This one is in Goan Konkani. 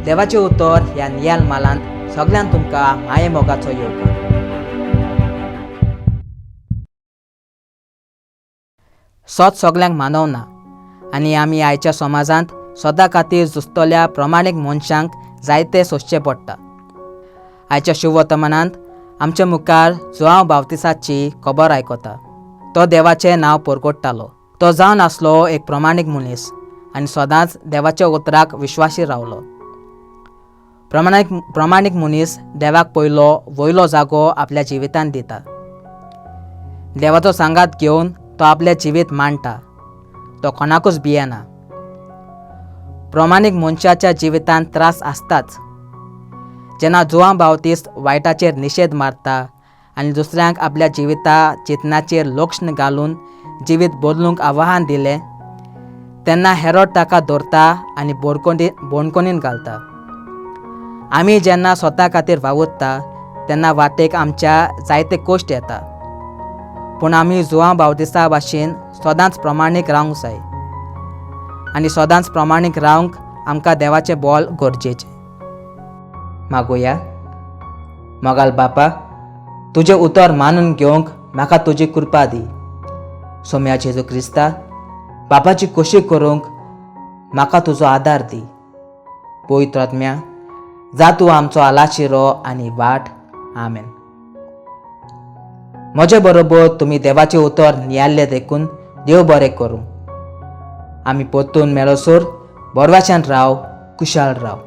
देवाचें उतर ह्या नियाल मालांत सगल्यांक तुमकां मायेमोगाचो येवकार. सत सगल्यांक मानवना आनी आमी आयच्या समाजांत सदां खातीर झुजतल्या प्रमाणीक मनशांक जायते सोंसचें पडटा. आयच्या शुभवर्तमानांत आमच्या मुखार जुआंव बावतिसाची खबर आयकता. तो देवाचें नांव परगटतालो. तो जावन आसलो एक प्रमाणीक मनीस आनी सदांच देवाच्या उतराक विश्वासी रावलो. प्रमाणीक मनीस देवाक पयलो वयलो जागो आपल्या जिवितांत दिता. देवाचो सांगात घेवन तो आपलें जिवीत मांडटा. तो कोणाकूच भियेना. प्रमाणीक मनशाच्या जिवितांत त्रास आसताच. जेन्ना जुआंव बावतीस्त वायटाचेर निशेध मारता आनी दुसऱ्यांक आपल्या जिविता चिंतनाचेर लक्ष घालून जिवीत बदलूंक आव्हान दिलें तेन्ना हेरोड ताका धरता आनी बोणकोणीन घालता. आमी जेन्ना स्वता खातीर वावुरता तेन्ना वाटेक आमच्या जायते कश्ट येता, पूण आमी जुआंव बावतिस्ता भाशेन सदांच प्रमाणीक रावंक जाय आनी सदांच प्रमाणीक रावंक आमकां देवाचें बोल गरजेचें. मागुया. मोगाल बापा, तुजें उतर मानून घेवंक म्हाका तुजी कृपा दी. सोम्या जेजू क्रिस्ता, बापाची खोशी करूंक म्हाका तुजो आदार दी. पवित्र आत्म्या, जा तूं आमचो आलाशिरो आनी वाट. आमेन. म्हजे बरोबर तुमी देवाचें उतर नियाळ्ळें देखून देव बरें करूं. आमी परतून मेळसर बरवाच्यान राव, कुशाल राव.